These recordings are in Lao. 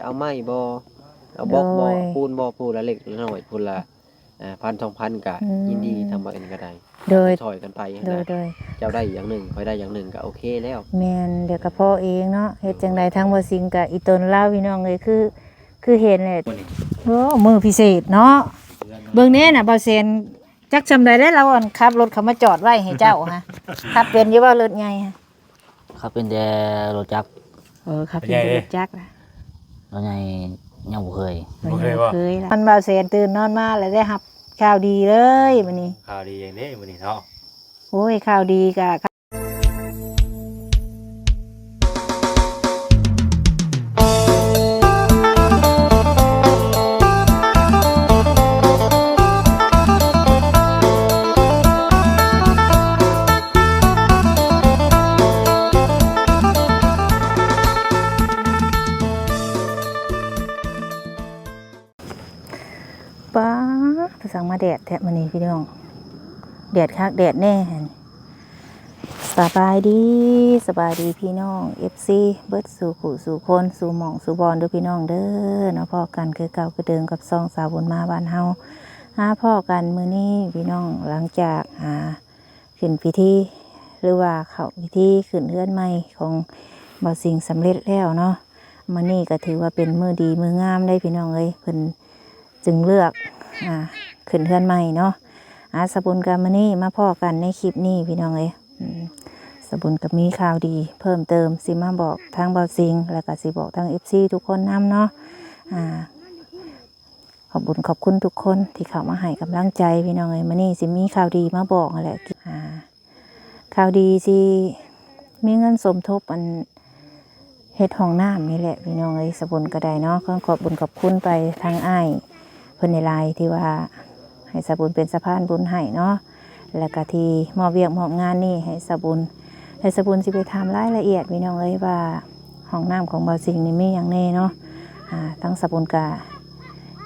ເອົາໄມ້ບໍ່ ເອົາບລັອກບໍ່ ໂດຍ ເອົາປູນບໍ່ ຜູ້ລະເລັກລະນ້ອຍ ຜູ້ລະ ອ່າ ພັນສອງພັນ ກະ ອືມ ຍິນດີ ທາງບ່າວແອນກະໄດ້ ໂດຍ ຊ່ອຍກັນໄປຫັ້ນນະ ໂດຍ ໂດຍ ເຈົ້າໄດ້ຢ່າງໜຶ່ງ ຂ້ອຍໄດ້ຢ່າງໜຶ່ງ ກະໂອເຄແລ້ວ ແມ່ນ ດຽວກະພໍເອງເນາະ ເຮັດຈັ່ງໃດ ທາງບ່າວສິງກະອີ່ຕົນລາວ ພີ່ນ້ອງເອີຍ ຄື ຄືເຫັນແຫຼະ ໂອ້ ມື້ພິເສດເນາະ ເບິ່ງແດ່ນະ ບ່າວແສນ ຈັກຊ່ຳໃດແລ້ວ ລາວ ອັນ ຂັບລົດເຂົາມາຈອດໄວ້ໃຫ້ເຈົ້າຫັ້ນ ຂັບເປັນຢູ່ບໍ່ ລົດໃຫຍ່ຫັ້ນ? ຂັບເປັນແຕ່ລົດຈັກ ເອີ ຂັບເປັນແຕ່ລົດຈັກລະ ລົດໃຫຍ່ຍັງບໍ່ເຄີຍ ບໍ່ເຄີຍບໍ່? ຍັງບໍ່ເຄີຍລະ ມັນ ບ່າວແສນ ຕື່ນນອນມາແລ້ວໄດ້ຮັບຂ່າວດີເລີຍມື້ນີ້ ຂ່າວດີຫຍັງເດ້ມື້ນີ້ເນາະ ໂອ້ຍ ຂ່າວດີກະ ປ້າດ ຄືສັງມາແດດແທ້ມື້ນີ້ພີ່ນ້ອງ ແດດຄັກແດດແນ່ຫັ້ນ ສະບາຍດີ ສະບາຍດີພີ່ນ້ອງ ເອັຟຊີ ເບິດສູ່ຄູ່ສູ່ຄົນ ສູ່ໝ່ອງສູ່ບ່ອນເດີພີ່ນ້ອງເດີເນາະ ພໍ້ກັນຄືເກົ່າຄືເດີມກັບຊ່ອງສາວບຸນມາບ້ານເຮົາ ມາພໍ້ກັນມື້ນີ້ພີ່ນ້ອງ ຫຼັງຈາກ ອ່າ ຂຶ້ນພິທີ ຫຼືວ່າເຂົ້າພິທີຂຶ້ນເຮືອນໃໝ່ຂອງບ່າວສິງສຳເລັດແລ້ວເນາະ ມື້ນີ້ກໍຖືວ່າເປັນມື້ດີມື້ງາມເດ້ພີ່ນ້ອງເອີຍ ເພິ່ນຈຶ່ງເລືອກ ອ່າ ຂຶ້ນເຮືອນໃໝ່ເນາະ ອ່າ ສາວບຸນກໍມື້ນີ້ມາພໍ້ກັນໃນຄລິບນີ້ພີ່ນ້ອງເອີຍ ອືມ ສາວບຸນກໍມີຂ່າວດີເພີ່ມເຕີມ ຊິມາບອກທາງບ່າວສິງ ແລ້ວກໍຊິບອກທາງເອັຟຊີທຸກຄົນນຳເນາະ ອ່າ ຂອບບຸນຂອບຄຸນທຸກຄົນທີ່ເຂົ້າມາໃຫ້ກຳລັງໃຈພີ່ນ້ອງເອີຍ ມື້ນີ້ຊິມີຂ່າວດີມາບອກຫັ້ນແຫຼະ ອ່າ ຂ່າວດີຊິມີເງິນສົມທົບ ອັນ ເຮັດຫ້ອງນ້ຳນີ້ແຫຼະພີ່ນ້ອງເອີຍ ສາວບຸນກໍໄດ້ເນາະ ຂໍຂອບບຸນຂອບຄຸນໄປທາງອ້າຍເພິ່ນຫຼາຍໆ ທີ່ວ່າໃຫ້ສາວບຸນເປັນສະພານບຸນໃຫ້ເນາະ ແລ້ວກໍທີ່ມອບວຽກມອບງານນີ້ໃຫ້ສາວບຸນ ແລ້ວສາວບຸນຊິໄປຖາມລາຍລະອຽດພີ່ນ້ອງເອີຍວ່າ ຫ້ອງນ້ຳຂອງບ່າວສິງນີ້ມີຫຍັງແດ່ເນາະ ອ່າ ທາງສາວບຸນກະ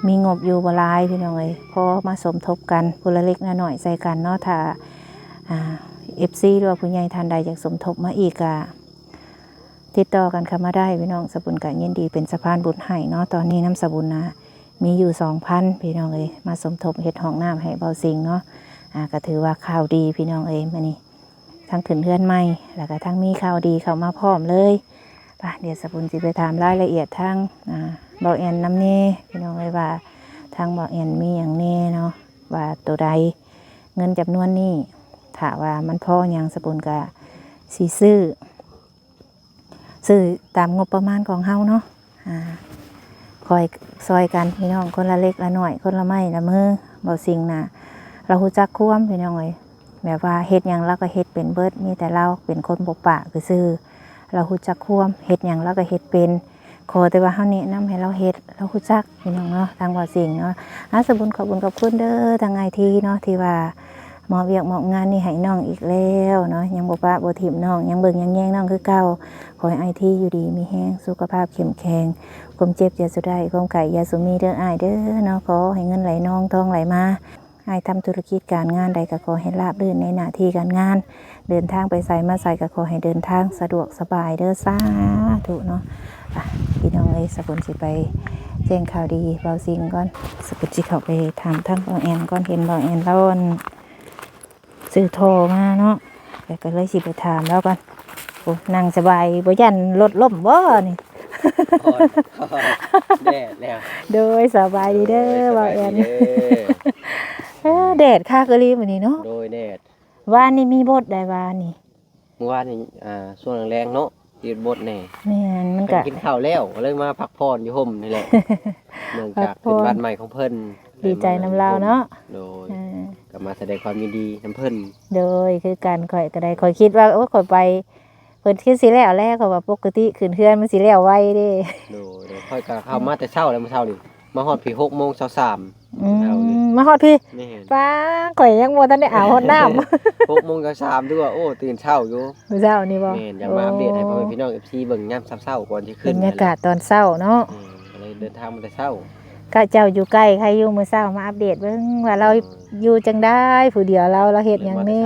ມີງົບຢູ່ບໍ່ຫຼາຍພີ່ນ້ອງເອີຍ ພໍມາສົມທົບກັນ ຜູ້ລະເລັກລະນ້ອຍໃສ່ກັນເນາະ ຖ້າ ອ່າ ເອັຟຊີ ຫຼືວ່າຜູ້ໃຫຍ່ທ່ານໃດຢາກສົມທົບມາອີກກະຕິດຕໍ່ກັນເຂົ້າມາໄດ້ພີ່ນ້ອງ ສາວບຸນກະຍິນດີເປັນສະພານບຸນໃຫ້ເນາະ ຕອນນີ້ນຳສາວບຸນນະມີຢູ່ສອງພັນພີ່ນ້ອງເອີຍ ມາສົມທົບເຮັດຫ້ອງນ້ຳໃຫ້ບ່າວສິງເນາະ ອ່າ ກະຖືວ່າຂ່າວດີພີ່ນ້ອງເອີຍ ມື້ນີ້ ທັງຂຶ້ນເຮືອນໃໝ່ ແລ້ວກໍທັງມີຂ່າວດີເຂົ້າມາພ້ອມເລີຍ ໄປ ດຽວສາວບຸນຊິໄປຖາມລາຍລະອຽດທາງ ອ່າ ບ່າວແອນນຳແດ່ ພີ່ນ້ອງເອີຍ ວ່າທາງບ່າວແອນມີຫຍັງແດ່ເນາະ ວ່າໂຕໃດ ເງິນຈຳນວນນີ້ ຖ້າວ່າມັນພໍຫຍັງ ສາວບຸນກໍຊິຊື້ ຊື້ຕາມງົບປະມານຂອງເຮົາເນາະ ອ່າ ຄອຍຊ່ອຍກັນພີ່ນ້ອງ ຄົນລະເລັກລະນ້ອຍ ຄົນລະໄມ້ລະມື ບ່າວສິງນະ ລາວຮູ້ຈັກຄວາມພີ່ນ້ອງເອີຍ ແບບວ່າເຮັດຫຍັງລາວກໍເຮັດເປັນເບິດ ມີແຕ່ລາວເປັນຄົນບໍ່ປາກຊື່ໆ ລາວຮູ້ຈັກຄວາມ ເຮັດຫຍັງລາວກໍເຮັດເປັນ ຂໍແຕ່ວ່າເຮົາແນະນຳໃຫ້ລາວເຮັດ ລາວຮູ້ຈັກພີ່ນ້ອງເນາະ ທາງບ່າວສິງເນາະ ອາ ສາວບຸນຂອບບຸນຂອບຄຸນເດີ ທາງອ້າຍທີເນາະ ທີ່ວ່າ ມອບວຽກມອບງານນີ້ໃຫ້ນ້ອງອີກແລ້ວເນາະ ຍັງບໍ່ປະບໍ່ຖິ້ມນ້ອງ ຍັງເບິ່ງຍັງແຍງນ້ອງຄືເກົ່າ ຂໍໃຫ້ອ້າຍທີຢູ່ດີມີແຮງ ສຸຂະພາບເຂັ້ມແຂງ ຄວາມເຈັບຢ່າສູ່ໄດ້ ຄວາມໄຂ້ຢ່າສູ່ມີເດີອ້າຍເດີເນາະ ຂໍໃຫ້ເງິນໄຫຼນອງ ທອງໄຫຼມາ ອ້າຍທຳທຸລະກິດການງານໃດກໍຂໍໃຫ້ລາບລື່ນໃນໜ້າທີ່ການງານ ເດີນທາງໄປໃສມາໃສກໍຂໍໃຫ້ເດີນທາງສະດວກສະບາຍເດີ ສາທຸເນາະ ໄປ ພີ່ນ້ອງເອີຍ ສາວບຸນຊິໄປແຈ້ງຂ່າວດີບ່າວສິງກ່ອນ ສາວບຸນຊິເຂົ້າໄປຖາມທາງບ່າວແອນກ່ອນ ເຫັນບ່າວແອນລາວ ອັນ ຊື້ທໍ່ມາເນາະ ແລ້ວກໍເລີຍຊິໄປຖາມລາວກ່ອນ ໂອ້ ນັ່ງສະບາຍ ບໍ່ຢ້ານລົດລົ້ມບໍ່ນີ້? ແດດແລ້ວ ໂດຍ ສະບາຍດີເດີ ໂດຍ ບ່າວແອນ ສະບາຍດີເດີ ເອີ ແດດຄັກອີ່ຫຼີມື້ນີ້ເນາະ ໂດຍ ແດດ ວານນີ້ມີບົດໃດວານນີ້? ມື້ວານນີ້ ອ່າ ຊ່ວງແລງໆເນາະ ຕິດບົດແດ່ ແມ່ນ ມັນກະ ກິນເຂົ້າແລ້ວ ກໍເລີຍມາພັກຜ່ອນຢູ່ຮົ່ມນີ້ແຫຼະ ເນື່ອງຈາກເປັນບ້ານໃໝ່ຂອງເພິ່ນ ດີໃຈນຳລາວເນາະ ໂດຍ ເອີ ກໍມາສະແດງຄວາມຍິນດີນຳເພິ່ນ ໂດຍ ຄືກັນ ຂ້ອຍກໍໄດ້ ຂ້ອຍຄິດວ່າ ໂອ້ ຂ້ອຍໄປ ເພິ່ນຄືຊິແລ້ວແລ້ວ ເພາະວ່າປົກກະຕິຂຶ້ນເຮືອນມັນຊິແລ້ວໄວເດ້ ໂດຍ ໂດຍ ຂ້ອຍກໍເຂົ້າມາແຕ່ເຊົ້າແລ້ວ ມື້ເຊົ້ານີ້ ມາຮອດພີ້ຫົກໂມງຊາວສາມ ອືມ ເຊົ້ານີ້ ມາຮອດພີ້ ແມ່ນ ປ້າ ຂ້ອຍຍັງບໍ່ທັນໄດ້ອາບຮອດນ້ຳ ຫົກໂມງຊາວສາມ ຖືວ່າ ໂອ້ ຕື່ນເຊົ້າຢູ່ ມື້ເຊົ້ານີ້ບໍ່? ແມ່ນ ຢາກມາອັບເດດໃຫ້ພໍ່ແມ່ພີ່ນ້ອງເອັຟຊີເບິ່ງຍາມເຊົ້າໆ ກ່ອນຊິຂຶ້ນ ບັນຍາກາດຕອນເຊົ້າເນາະ ເອີ ກໍເລີຍເດີນທາງມາແຕ່ເຊົ້າ ຂະເຈົ້າຢູ່ໃກ້ ໃຄຢູ່ ມື້ເຊົ້າມາອັບເດດເບິ່ງວ່າລາວ ເອີ ຢູ່ຈັ່ງໃດ ຜູ້ດຽວລາວ ລາວເຮັດຫຍັງແດ່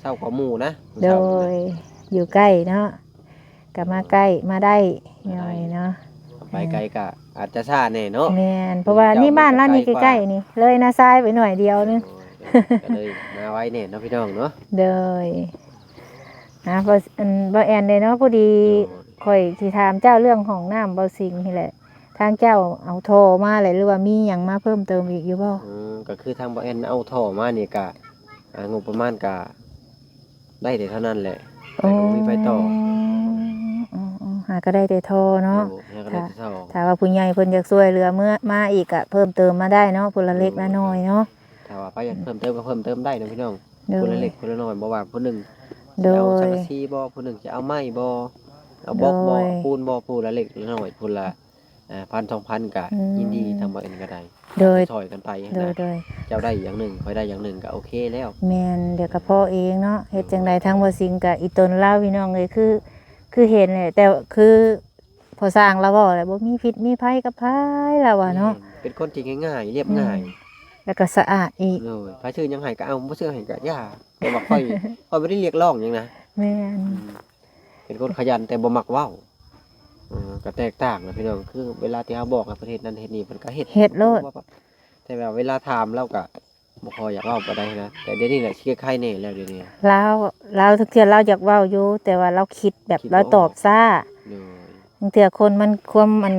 ເຊົ້າກວ່າໝູ່ນະ ໂດຍ ຢູ່ໃກ້ເນາະ ກໍມາໃກ້ ມາໄດ້ ມາໄດ້ ໜ້ອຍເນາະ ໄປໄກກໍອາດຈະຊ້າແດ່ເນາະ. ແມ່ນ ເພາະວ່ານີ້ບ້ານລາວນີ້ໃກ້ໆນີ້ ເລີຍນາຊາຍໄປໜ້ອຍດຽວໜຶ່ງ. ໂດຍ ກໍເລີຍມາໄວແດ່ເນາະພີ່ນ້ອງເນາະ. ໂດຍ ອ່າ ບໍ່ ອັນ ບໍ່ແອນເດ້ເນາະ ພໍດີ ໂດຍ ຂ້ອຍຊິຖາມເຈົ້າເລື່ອງຫ້ອງນ້ຳເບົາສິງນີ້ແຫຼະ. ທາງເຈົ້າເອົາທໍ່ມາແຫຼະ ຫຼືວ່າມີຫຍັງມາເພີ່ມເຕີມອີກຢູ່ບໍ່? ອືມ ກໍຄືທາງບໍ່ແອນເອົາທໍ່ມານີ້ກະ ອ່າ ງົບປະມານກະໄດ້ແຕ່ເທົ່ານັ້ນແຫຼະ ແຕ່ກໍບໍ່ມີໃຜຕໍ່. ອໍ ຫາກໍໄດ້ແຕ່ທໍ່ເນາະ. ໂດຍ ຫາກໍໄດ້ແຕ່ທໍ່. ຖ້າວ່າຜູ້ໃຫຍ່ເພິ່ນຢາກຊ່ວຍເຫຼືອເມືອ ມາອີກກະເພີ່ມເຕີມມາໄດ້ເນາະ ຜູ້ລະເລັກລະນ້ອຍເນາະ. ໂດຍ ຖ້າວ່າໃຜຢາກເພີ່ມເຕີມກໍເພີ່ມເຕີມໄດ້ເນາະພີ່ນ້ອງ. ໂດຍ ຜູ້ລະເລັກຜູ້ລະນ້ອຍ ບໍ່ວ່າຜູ້ໜຶ່ງ ໂດຍ ຊິເອົາສັງກະສີບໍ່ ຜູ້ໜຶ່ງຊິເອົາໄມ້ບໍ່ ເອົາບລັອກບໍ່ ໂດຍ ເອົາປູນບໍ່ ຜູ້ລະເລັກລະນ້ອຍ ຜູ້ລະ ອ່າ ພັນສອງພັນ ກໍ ອືມ ຍິນດີ ທາງບໍ່ແອນກໍໄດ້. ໂດຍ ຊ່ອຍກັນໄປ ໂດຍ ນະ ໂດຍ ເຈົ້າໄດ້ຢ່າງໜຶ່ງ ຂ້ອຍໄດ້ຢ່າງໜຶ່ງ ກໍໂອເຄແລ້ວ. ແມ່ນ ດຽວກໍພໍເອງເນາະ. ເຮັດຈັ່ງໃດ ໂດຍ ທາງບໍ່ສິງກໍອີ່ຕົນລາວ ພີ່ນ້ອງເອີຍ ຄື ຄືເຫັນແຫຼະ ແຕ່ຄືພໍ່ຊ່າງລາວເວົ້າແຫຼະ ບໍ່ມີພິດມີໄພກັບໃຜ ລາວວ່າເນາະ. ແມ່ນ ເປັນຄົນທີ່ງ່າຍໆ ລຽບງ່າຍ ອືມ ແລ້ວກໍສະອາດອີກ. ໂດຍ ໃຜຊື້ຫຍັງໃຫ້ກໍເອົາ ບໍ່ຊື້ໃຫ້ກໍຢ່າ. ແຕ່ວ່າຂ້ອຍ ຂ້ອຍບໍ່ໄດ້ຮຽກຮ້ອງຫຍັງນະ. ແມ່ນ ອືມ ເປັນຄົນຂະຫຍັນແຕ່ບໍ່ມັກເວົ້າ. ເອີ ກໍແຕກຕ່າງນະພີ່ນ້ອງ ຄືເວລາທີ່ເຮົາບອກໃຫ້ເພິ່ນເຮັດນັ້ນເຮັດນີ້ ເພິ່ນກໍເຮັດ ເຮັດໂລດ. ແຕ່ວ່າເວລາຖາມລາວກໍບໍ່ຄ່ອຍຢາກເວົ້າປານໃດນະ. ແຕ່ດຽວນີ້ແຫຼະຊິແກ້ໄຂແດ່ແລ້ວດຽວນີ້. ລາວ ລາວ ລາງເທື່ອລາວຢາກເວົ້າຢູ່ ແຕ່ວ່າລາວຄິດແບບ ຄິດບໍ່ອອກ ລາວຕອບຊ້າ. ໂດຍ ລາງເທື່ອຄົນມັນຄວາມ ອັນ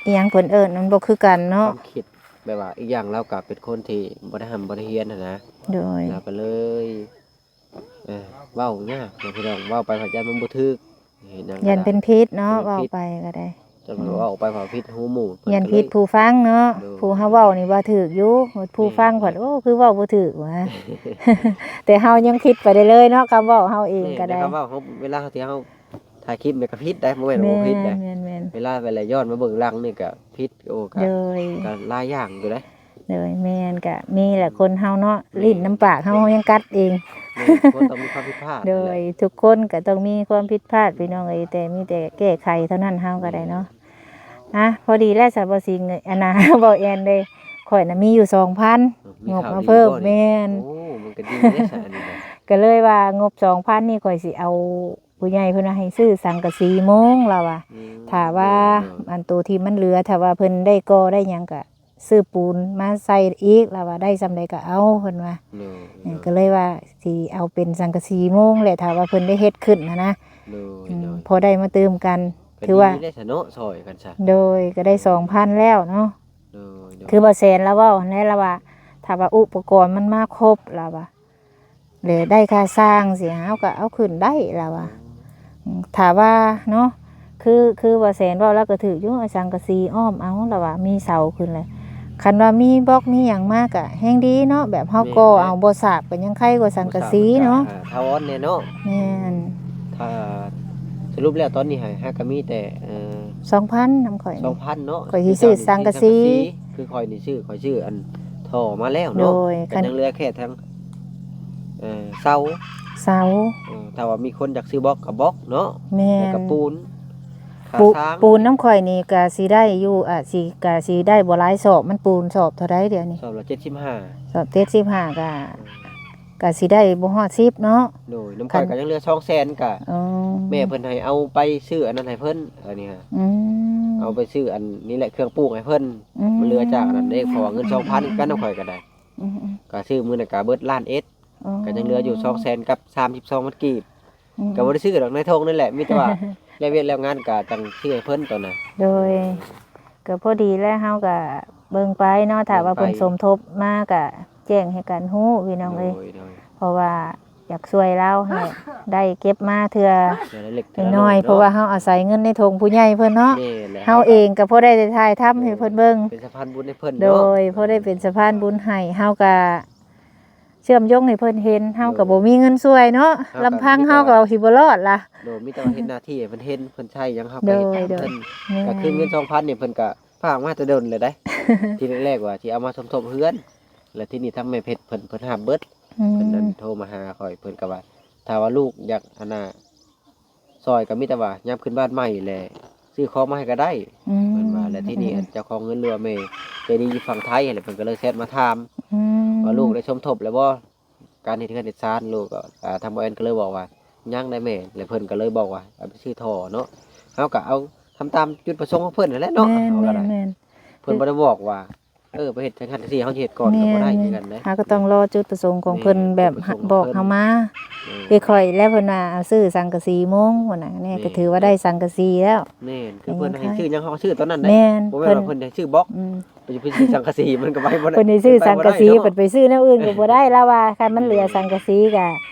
ອີ່ຫຍັງເພິ່ນເອີ້ນ ມັນບໍ່ຄືກັນເນາະ ຄວາມຄິດ. ແບບວ່າອີກຢ່າງລາວກໍເປັນຄົນທີ່ບໍ່ໄດ້ຮ່ຳບໍ່ໄດ້ຮຽນຫັ້ນນະ. ໂດຍ ລາວກໍເລີຍ ເອີ ເວົ້າຍາກເນາະພີ່ນ້ອງ ເວົ້າໄປພັດຢ້ານມັນບໍ່ຖືກ ເຮັດຫຍັງກໍ ຢ້ານເປັນພິດເນາະ ເວົ້າໄປກໍໄດ້ ຈະເວົ້າໄປເວົ້າຜິດຫູໝູ່ ຢ້ານຜິດຜູ້ຟັງເນາະ. ໂດຍ ຜູ້ເຮົາເວົ້ານີ້ວ່າຖືກຢູ່ ຜູ້ຟັງພັດ ແມ່ນ ໂອ້ ຄືເວົ້າບໍ່ຖືກຫວາ ແຕ່ເຮົາຍັງຜິດໄປເລື້ອຍໆເນາະ ຄຳເວົ້າເຮົາເອງກໍໄດ້. ແມ່ນ ຄຳເວົ້າເຮົາ ເວລາທີ່ເຮົາຖ່າຍຄລິບນີ້ກໍຜິດໄດ໋ ບໍ່ແມ່ນວ່າບໍ່ຜິດໄດ໋. ແມ່ນ ແມ່ນ ແມ່ນ ເວລາໄປແລ້ວຍ້ອນມາເບິ່ງຫຼັງນີ້ກໍ ຜິດ ໂອ້ ກະ ໂດຍ ກະຫຼາຍຢ່າງຢູ່ເດ້. ໂດຍ ແມ່ນ ກະມີແຫຼະ ອືມ ຄົນເຮົາເນາະ ແມ່ນ ຫຼິ້ນນຳປາກເຮົາ ເຮົາຍັງກັດເອງ. ແມ່ນ ຄົນຕ້ອງມີຄວາມຜິດພາດ. ໂດຍ ນັ້ນແຫຼະ ທຸກຄົນກະຕ້ອງມີຄວາມຜິດພາດ ພີ່ນ້ອງເອີຍ ແຕ່ມີແຕ່ແກ້ໄຂເທົ່ານັ້ນ ເຮົາກະໄດ້ເນາະ. ແມ່ນ ອ່ະ ພໍດີແລ້ວຊະ ບໍ່ສິງເອີຍ ອັນນ່າ ບໍ່ແອນເດ້ ຂ້ອຍນະມີຢູ່ສອງພັນ ເອີ ມີຂ່າວດີບໍ່ນີ້? ງົບມາເພີ່ມ ແມ່ນ ໂອ້ ມັນກະດີເດ້ຊະ ອັນນີ້ນະ ກະເລີຍວ່າງົບສອງພັນນີ້ ຂ້ອຍຊິເອົາ ຜູ້ໃຫຍ່ເພິ່ນວ່າໃຫ້ຊື້ສັງກະສີມຸງ ລາວວ່າ ອືມ ຖ້າວ່າ ໂດຍ ອັນໂຕທີ່ມັນເຫຼືອ ຖ້າວ່າເພິ່ນໄດ້ກໍ່ໄດ້ຫຍັງກະຊື້ປູນມາໃສ່ອີກ ລາວວ່າໄດ້ສ່ຳໃດກະເອົາ ເພິ່ນວ່າ ໂດຍ ເອີ ໂດຍ ກະເລີຍວ່າຊິເອົາເປັນສັງກະສີມຸງແຫຼະ ຖ້າວ່າເພິ່ນໄດ້ເຮັດຂຶ້ນຫັ້ນນະ. ໂດຍ ອືມ ໂດຍ ພໍໄດ້ມາຕື່ມກັນ ກະຖືວ່າ ດີເດ້ຊະເນາະ ຊ່ອຍກັນຊະ. ໂດຍ ກະໄດ້ສອງພັນແລ້ວເນາະ. ໂດຍ ໂດຍ ຄືບໍ່ແສນລາວເວົ້າຫັ້ນແຫຼະ ລາວວ່າຖ້າວ່າອຸປະກອນມັນມາຄົບ ລາວວ່າ ແລະໄດ້ຄ່າສ້າງຊິ ເຮົາກໍເອົາຂຶ້ນໄດ້ລາວວ່າ. ອືມ ຖ້າວ່າເນາະ ຄື ຄືວ່າແສນເວົ້າລາວກໍຖືກຢູ່ ເອົາສັງກະສີອ້ອມເອົາລາວວ່າ ມີເສົາຂຶ້ນແລ້ວ ຄັນວ່າມີບລັອກມີຫຍັງມາກໍແຮງດີເນາະ ແບບເຮົາ ແມ່ນ ກໍ່ເອົາ ແມ່ນ ບໍ່ສາບກໍຍັງໄຄກວ່າສັງກະສີເນາະ ບໍ່ສາບມັນກໍ ອ່າ ຖາວອນແດ່ເນາະ. ແມ່ນ ຖ້າສະຫຼຸບແລ້ວຕອນນີ້ໃຫ້ ຫາກໍມີແຕ່ ເອີ ສອງພັນນຳຂ້ອຍ ສອງພັນເນາະ ຂ້ອຍຊິຊື້ສັງກະສີ ຄືເຈົ້ານີ້ຊື້ສັງກະສີ ຄືຂ້ອຍນີ້ຊື້ ຂ້ອຍຊື້ອັນທໍ່ມາແລ້ວເນາະ ໂດຍ ກໍຍັງເຫຼືອແຄ່ທາງ ເອີ ເສົາ ເສົາ ເອີ ຖ້າວ່າມີຄົນຢາກຊື້ບລັອກກໍບລັອກເນາະ ແມ່ນ ແລ້ວກໍປູນ ປູ ຂ້າສ້າງ ປູນນຳຂ້ອຍນີ້ກໍຊິໄດ້ຢູ່ ອາ ຊິ ກໍຊິໄດ້ບໍ່ຫຼາຍສອບ ມັນປູນສອບເທົ່າໃດດຽວນີ້? ສອບລະເຈັດສິບຫ້າ ສອບເຈັດສິບຫ້າ ກໍ ກໍຊິໄດ້ບໍ່ຮອດສິບເນາະ. ໂດຍ ນຳຂ້ອຍກໍຍັງເຫຼືອສອງແສນ ກໍ ອໍ ແມ່ເພິ່ນໃຫ້ເອົາໄປຊື້ອັນນັ້ນໃຫ້ເພິ່ນ ອັນນີ້ ອືມ ເອົາໄປຊື້ອັນນີ້ແຫຼະ ເຄື່ອງປູກໃຫ້ເພິ່ນ ອືມ ມັນເຫຼືອຈາກອັນນັ້ນເດ້ ເພາະວ່າເງິນສອງພັນກັນນຳຂ້ອຍກໍໄດ້ ອືມ ກໍຊື້ມື້ນັ້ນກໍເບິດລ້ານເອັດ ອໍ ກໍຍັງເຫຼືອຢູ່ສອງແສນກັບສາມສິບສອງພັນກີບ ອືມ ກໍບໍ່ໄດ້ຊື້ດອກ ໃນຖົງນັ້ນແຫຼະ ມີແຕ່ວ່າແລ້ວວຽກແລ້ວງານກໍຈັ່ງຊື້ໃຫ້ເພິ່ນຕອນນັ້ນ. ໂດຍ ກໍພໍດີແລ້ວ ເຮົາກໍເບິ່ງໄປເນາະ ຖ້າວ່າເພິ່ນ ເບິ່ງໄປ ສົມທົບມາກໍແຈ້ງໃຫ້ກັນຮູ້ ພີ່ນ້ອງເອີຍ ໂດຍ ໂດຍ ເພາະວ່າຢາກຊ່ວຍລາວໃຫ້ໄດ້ເກັບມາເທື່ອ ເທື່ອລະເລັກເທື່ອລະນ້ອຍ ເພາະວ່າເຮົາອາໄສເງິນໃນຖົງຜູ້ໃຫຍ່ເພິ່ນເນາະ ແມ່ນແຫຼະ ເຮົາເອງກໍພໍໄດ້ຖ່າຍທຳໃຫ້ເພິ່ນເບິ່ງ ເປັນສະພານບຸນໃຫ້ເພິ່ນເນາະ ໂດຍ ພໍໄດ້ເປັນສະພານບຸນໃຫ້ ເຮົາກໍ ເຊື່ອມໂຍງໃຫ້ເພິ່ນເຫັນ ເຮົາກໍ ໂດຍ ບໍ່ມີເງິນຊ່ວຍເນາະ ເຮົາກໍ ລຳພັງເຮົາກໍເອົາຊິບໍ່ລອດລະ ໂດຍ ມີແຕ່ວ່າເຮັດໜ້າທີ່ໃຫ້ເພິ່ນເຫັນ ເພິ່ນໃຊ້ຫຍັງເຮົາກໍເຮັດໃຫ້ເພິ່ນ ໂດຍ ໂດຍ ກໍຄືເງິນສອງພັນນີ້ເພິ່ນກໍຝາກມາແຕ່ດົນແລ້ວເດ້ ທີແລກວ່າຊິເອົາມາສົມທົບເຮືອນ ແລ້ວທີນີ້ທາງແມ່ເພັດເພິ່ນ ເພິ່ນຮັບເບິດ ອືມ ເພິ່ນນັ້ນໂທມາຫາຂ້ອຍ ເພິ່ນກໍວ່າ ຖ້າວ່າລູກຢາກ ອັນນ່າ ຊ່ອຍກໍມີແຕ່ວ່າຍາມຂຶ້ນບ້ານໃໝ່ແຫຼະ ຊື້ຂອງມາໃຫ້ກໍໄດ້ ອືມ ເພິ່ນວ່າ ແລ້ວທີນີ້ ອືມ ອັນເຈົ້າຂອງເຮືອນ ຫຼືວ່າແມ່ໃຈດີຢູ່ຝັ່ງໄທຫັ້ນແຫຼະ ເພິ່ນກໍເລີຍແຊັດມາຖາມ ອືມ ວ່າລູກໄດ້ສົມທົບແລ້ວບໍ່ ການເຮັດເຮືອນເຮັດຊານ ລູກກໍ ອ່າ ທາງບໍ່ແອນກໍເລີຍບອກວ່າ ຍັງໄດ໋ແມ່ ແລ້ວເພິ່ນກໍເລີຍບອກວ່າ ເອົາໄປຊື້ທໍ່ເນາະ ເຮົາກໍເອົາ ທຳຕາມຈຸດປະສົງຂອງເພິ່ນຫັ້ນແຫຼະເນາະ. ແມ່ນ ເຮົາກໍໄດ້ ແມ່ນ ເພິ່ນບໍ່ໄດ້ບອກວ່າ ເອີ ໄປເຮັດທາງຊັ້ນທາງຊີ້ ເຮົາຊິເຮັດກ່ອນກໍບໍ່ໄດ້ຄືກັນເດ້. ເຮົາກໍຕ້ອງລໍຈຸດປະສົງຂອງເພິ່ນ ແມ່ນ ແບບ ຈຸດປະສົງຂອງເພິ່ນ ບອກເຮົາມາ. ແມ່ນ ຄືຂ້ອຍແລ້ວ ເພິ່ນວ່າເອົາຊື້ສັງກະສີມຸງພຸ້ນນະ ນີ້ກໍຖືວ່າໄດ້ສັງກະສີແລ້ວ. ແມ່ນ ຄືເພິ່ນໃຫ້ຊື້ຫຍັງ ເຮົາກໍຊື້ຕອນນັ້ນເດ້. ແມ່ນ ບໍ່ແມ່ນວ່າເພິ່ນໃຫ້ຊື້ບລັອກ ແມ່ນ ໄປຊື້ສັງກະສີ ມັນກໍໄປບໍ່ໄດ້ ເພິ່ນໃຫ້ຊື້ສັງກະສີ ເພິ່ນໄປຊື້ແນວອື່ນກໍບໍ່ໄດ້. ລາວວ່າຄັນມັນເຫຼືອສັງກະສີກໍ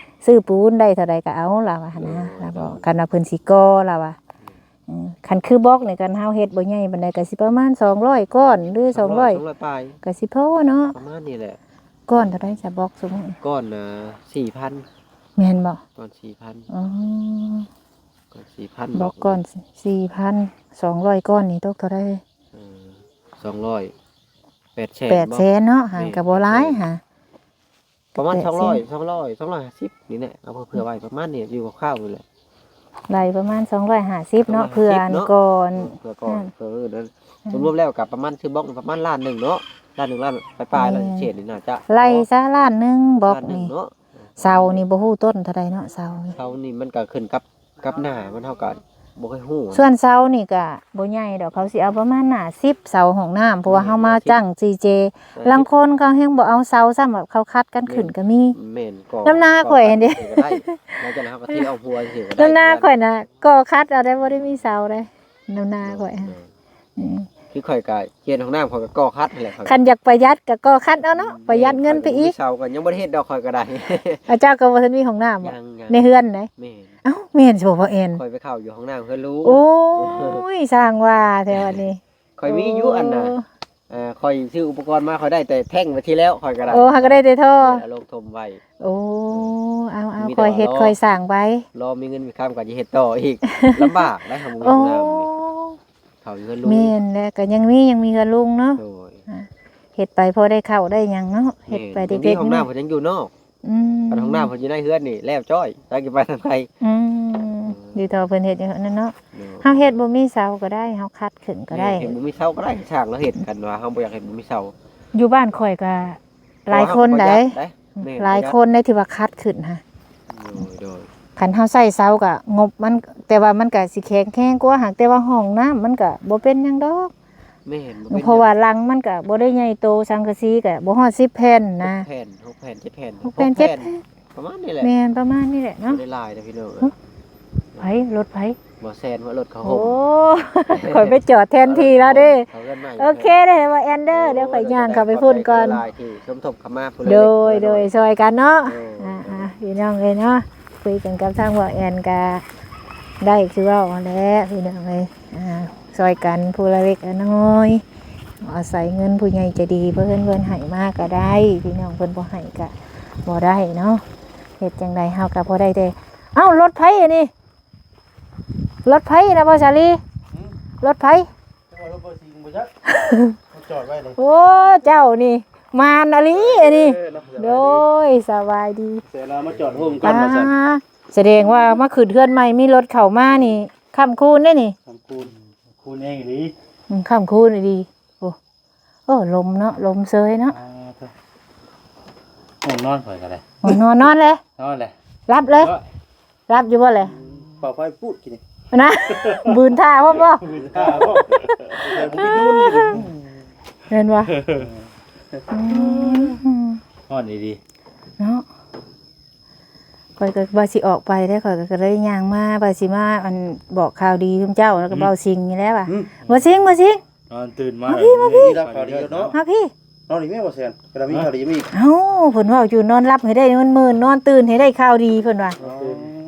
ຊື້ປູນໄດ້ເທົ່າໃດກໍເອົາ ລາວວ່າຫັ້ນນະ. ລາວບອກ ຄັນວ່າເພິ່ນຊິກໍ່ ລາວວ່າ ເອີ ຄັນຄືບລັອກນີ້ ຄັນເຮົາເຮັດບໍ່ໃຫຍ່ປານໃດກໍຊິປະມານສອງຮ້ອຍກ້ອນ ຫຼື ສອງຮ້ອຍ ສອງຮ້ອຍປາຍ ກໍຊິພໍເນາະ ປະມານນີ້ແຫຼະ. ກ້ອນເທົ່າໃດຊະ ບລັອກຊຸມນີ້? ກ້ອນນະ ສີ່ພັນ ແມ່ນບໍ່? ກ້ອນ ສີ່ພັນ ອໍ ກ້ອນ ສີ່ພັນ ບລັອກ ບລັອກກ້ອນ ສີ່ພັນ ສອງຮ້ອຍກ້ອນນີ້ຕົກເທົ່າໃດ? ເອີ ສອງຮ້ອຍ ແປດແສນ ແປດແສນເນາະ. ຫາ ແມ່ນ ກໍບໍ່ຫຼາຍ ແປດແສນ ຫາ ປະມານ ແປດແສນ ສອງຮ້ອຍ ສອງຮ້ອຍ ສອງຮ້ອຍຫ້າສິບນີ້ແຫຼະ ເອົາເຜື່ອໄວ້ປະມານນີ້ ຢູ່ຄາວໆນີ້ແหລະ ໄລ່ປະມານສອງຮ້ອຍຫ້າສິບເນາະ ສອງຮ້ອຍຫ້າສິບ ເພື່ອອັນກ່ອນ ເອີ ເພື່ອກ່ອນ ເພື່ອນັ້ນ ອືມ ລວມໆແລ້ວກໍປະມານ ຊື້ບລັອກປະມານລ້ານໜຶ່ງເນາະ ລ້ານໜຶ່ງ ລ້ານປາຍໆ ເອີ ລ້ານເສດນີ້ໜ້າຈະ ໄລ່ຊະລ້ານໜຶ່ງບລັອກນີ້ ລ້ານໜຶ່ງເນາະ. ເສົານີ້ບໍ່ຮູ້ຕົ້ນເທົ່າໃດເນາະ ເສົານີ້ ເສົານີ້ມັນກໍຂຶ້ນກັບ ກັບໜ້າມັນ ເຮົາກໍບໍ່ຄ່ອຍຮູ້. ສ່ວນເສົານີ້ກໍບໍ່ໃຫຍ່ດອກ ເຂົາຊິເອົາປະມານໜ້າສິບເສົາຫ້ອງນ້ຳ ເພາະວ່າເຮົາມາ ແມ່ນ ໜ້າສິບ ຈ້າງ ຊີເຈ ລາງຄົນເຂົາແຮງບໍ່ເອົາເສົາຊ້ຳ ແບບເຂົາຂັດກັນຂຶ້ນກໍມີ. ແມ່ນ ກໍ ນຳນາຂ້ອຍຫັ້ນເດ້ ກໍໄດ້ ຫຼັງຈາກນັ້ນເຮົາກໍເທເອົາຫົວຊື່ໆກໍໄດ້. ນຳນາຂ້ອຍນະ ກໍຂັດເອົາໄດ້ ບໍ່ໄດ້ມີເສົາເດ້ ນຳນາຂ້ອຍ ເອີ ອືມ ຄືຂ້ອຍກໍ ເຂດຫ້ອງນ້ຳຂ້ອຍກໍກໍ່ຂັດຫັ້ນແຫຼະ ຄັນຢາກປະຢັດກໍກໍ່ຂັດເອົາເນາະ ອືມ ປະຢັດເງິນໄປອີກ. ເສົາກໍຍັງບໍ່ໄດ້ເຮັດດອກ ຂ້ອຍກໍໄດ້. ອາ ເຈົ້າກໍບໍ່ທັນມີຫ້ອງນ້ຳບໍ່? ຍັງໆ ໃນເຮືອນໃດ? ແມ່ນ. ເອົ້າ ແມ່ນຊິບໍ່ ບໍ່ແອນ? ຂ້ອຍໄປເຂົ້າຢູ່ຫ້ອງນ້ຳເຮືອນລຸງ. ໂອ້ຍ ຊ່າງວ່າແທ້ບັດນີ້. ຂ້ອຍມີຢູ່ ໂອ້ ອັນນ່າ ເອີ ຂ້ອຍຊື້ອຸປະກອນມາ ຂ້ອຍໄດ້ແຕ່ແທ້ງໄປທີ່ແລ້ວ ຂ້ອຍກໍໄດ້. ໂອ້ ຫາກໍໄດ້ແຕ່ທໍ່ ແມ່ນ ເອົາລົງຖົມໄວ້. ໂອ້ ເອີ ເອົາໆ ມີແຕ່ວ່າ ຄ່ອຍເຮັດຄ່ອຍສ້າງໄປ ລໍມີເງິນມີຄຳກໍຈະເຮັດຕໍ່ອີກ ລຳບາກໄດ໋ ຫາໝູ່ ໂອ້ ເນາະ ເຂົາຢູ່ເຮືອນລຸງ. ແມ່ນແຫຼະ ກໍຍັງມີ ຍັງມີເຮືອນລຸງເນາະ. ໂດຍ ອ່າ ເຮັດໄປພໍໄດ້ເຂົ້າໄດ້ຫຍັງເນາະ. ແມ່ນ ເຮັດໄປ ຍັງດີ ເດັກໆ ຫ້ອງນ້ຳເພິ່ນຍັງຢູ່ນອກ. ອືມ ຄັນຫ້ອງນ້ຳເພິ່ນຢູ່ໃນເຮືອນນີ້ແລ້ວຈ້ອຍ ຈັກຊິໄປທາງໃດ. ອືມ ເອີ ດີເທົ່າເພິ່ນເຮັດຢູ່ນັ້ນເນາະ. ໂດຍ ເຮົາເຮັດບໍ່ມີເສົາກໍໄດ້ ເຮົາຂັດຂຶ້ນກໍໄດ້. ແມ່ນ ເຮັດບໍ່ມີເສົາກໍໄດ້ ຊ່າງລາວເຮັດ ຄັນວ່າເຮົາບໍ່ຢາກເຮັດບໍ່ມີເສົາ. ຢູ່ບ້ານຂ້ອຍກໍ ຫຼາຍຄົນໃດ໋ ອືມ ແມ່ນ ຫຼາຍຄົນໃດ໋ທີ່ວ່າຂັດຂຶ້ນຫັ້ນ. ໂດຍ ໂດຍ ຄັນເຮົາໃຊ້ເສົາກໍງົບມັນ ແຕ່ວ່າມັນກໍຊິແຂງແຮງກວ່າ ຫາກແຕ່ວ່າຫ້ອງນ້ຳມັນກໍບໍ່ເປັນຫຍັງດອກ. ແມ່ນ ບໍ່ເປັນຫຍັງ ເພາະວ່າຫຼັງມັນກໍບໍ່ໄດ້ໃຫຍ່ໂຕ ສັງກະສີກໍບໍ່ຮອດສິບແຜ່ນນະ ຫົກແຜ່ນ ຫົກແຜ່ນ ເຈັດແຜ່ນ ຫົກແຜ່ນ ເຈັດແຜ່ນ ປະມານນີ້ແຫຼະ. ແມ່ນ ປະມານນີ້ແຫຼະເນາະ ບໍ່ໄດ້ຫຼາຍເດີພີ່ນ້ອງເອີຍ. ຫຶ? ໃຜ? ລົດໃຜ? ບໍ່ແຊນວ່າລົດເຂົາໂຮມ. ໂອ້ ຂ້ອຍໄປຈອດແທນທີ່ລາວເດ້. ເຂົາເຮືອນໃໝ່. ໂອເຄເດີ ບໍ່ແອນເດີ ໂດຍ ດຽວຂ້ອຍຍ່າງເຂົ້າໄປພຸ້ນກ່ອນ. ຂອບໃຈຫຼາຍທີ່ສົມທົບເຂົ້າມາ. ໂດຍ ໂດຍ ຊ່ອຍກັນເນາະ. ໂດຍ ອ່າໆ ພີ່ນ້ອງເອີຍເນາະ ຄຸຍກັນກັບທາງບໍ່ແອນກະໄດ້ຄືເວົ້າຫັ້ນແຫຼະ ພີ່ນ້ອງເອີຍ. ອ່າ ຊ່ອຍກັນຜູ້ລະເລັກລະນ້ອຍ ອາໄສເງິນຜູ້ໃຫຍ່ໃຈດີ ເພິ່ນ ເພິ່ນໃຫ້ມາກໍໄດ້ ພີ່ນ້ອງ ເພິ່ນບໍ່ໃຫ້ກໍບໍ່ໄດ້ເນາະ. ເຮັດຈັ່ງໃດເຮົາກໍພໍໄດ້ແຕ່ ເອົ້າ ລົດໃຜອັນນີ້? ລົດໃຜນະ ບໍ່ສາລີ? ຫຶ? ລົດໃຜ? ຈັກວ່າລົດບໍ່ຊິງບໍ່ຈັກ ມາຈອດໄວ້ນີ້. ໂອ້ ເຈົ້ານີ້ມານອີ່ຫຼີອັນນີ້. ເອີ ເນາະ ໂດຍ ສະບາຍດີ ສະບາຍດີ. ແຕ່ລາວມາຈອດໂຮມກັນວ່າຊັ້ນ. ອ່າ ສະແດງວ່າມາຂຶ້ນເຮືອນໃໝ່ ມີລົດເຂົ້າມານີ້ ຄ້ຳຄູນເດ້ນີ້. ຄ້ຳຄູນ ຄູນແຮງອີ່ຫຼີ. ອືມ ຄ້ຳຄູນອີ່ຫຼີ. ໂອ້ ໂອ້ ລົມເນາະ ລົມເຊີຍເນາະ. ອ່າ ໂທ້ ງ່ວງນອນຂ້ອຍກໍໄດ້. ງ່ວງນອນ ນອນເລີຍ ນອນເລີຍ ຫຼັບເລີຍ. ຫຼັບຢູ່ບໍ່ແຫຼະ? ເປົ່າໄຟປູດກິນນີ້ນະ ບືນທ່າພ້ອມບໍ່? ບືນທ່າພ້ອມ. ແມ່ນບໍ່? ອືມ ຮ້ອນດີໆ ເນາະ. ຂ້ອຍກໍວ່າຊິອອກໄປເດ້ ຂ້ອຍກໍເລີຍຍ່າງມາ ວ່າຊິມາ ອັນ ບອກຂ່າວດີຊຸມເຈົ້າ ແລ້ວກໍ ອືມ ເບົາສິງນີ້ແຫຼະວ່າ. ອືມ ເບົາສິງ ເບົາສິງ ນອນຕື່ນມາ ມາພີ້ ມາພີ້ ມີຂ່າວດີເນາະ. ມາພີ້ ນອນອີກແມ່ບໍ່ແຊນ ກະມີຂ່າວດີມີ. ເອົ້າ ເພິ່ນເວົ້າຢູ່ ນອນຫຼັບໃຫ້ໄດ້ເງິນໝື່ນ ນອນຕື່ນໃຫ້ໄດ້ຂ່າວດີ ເພິ່ນວ່າ.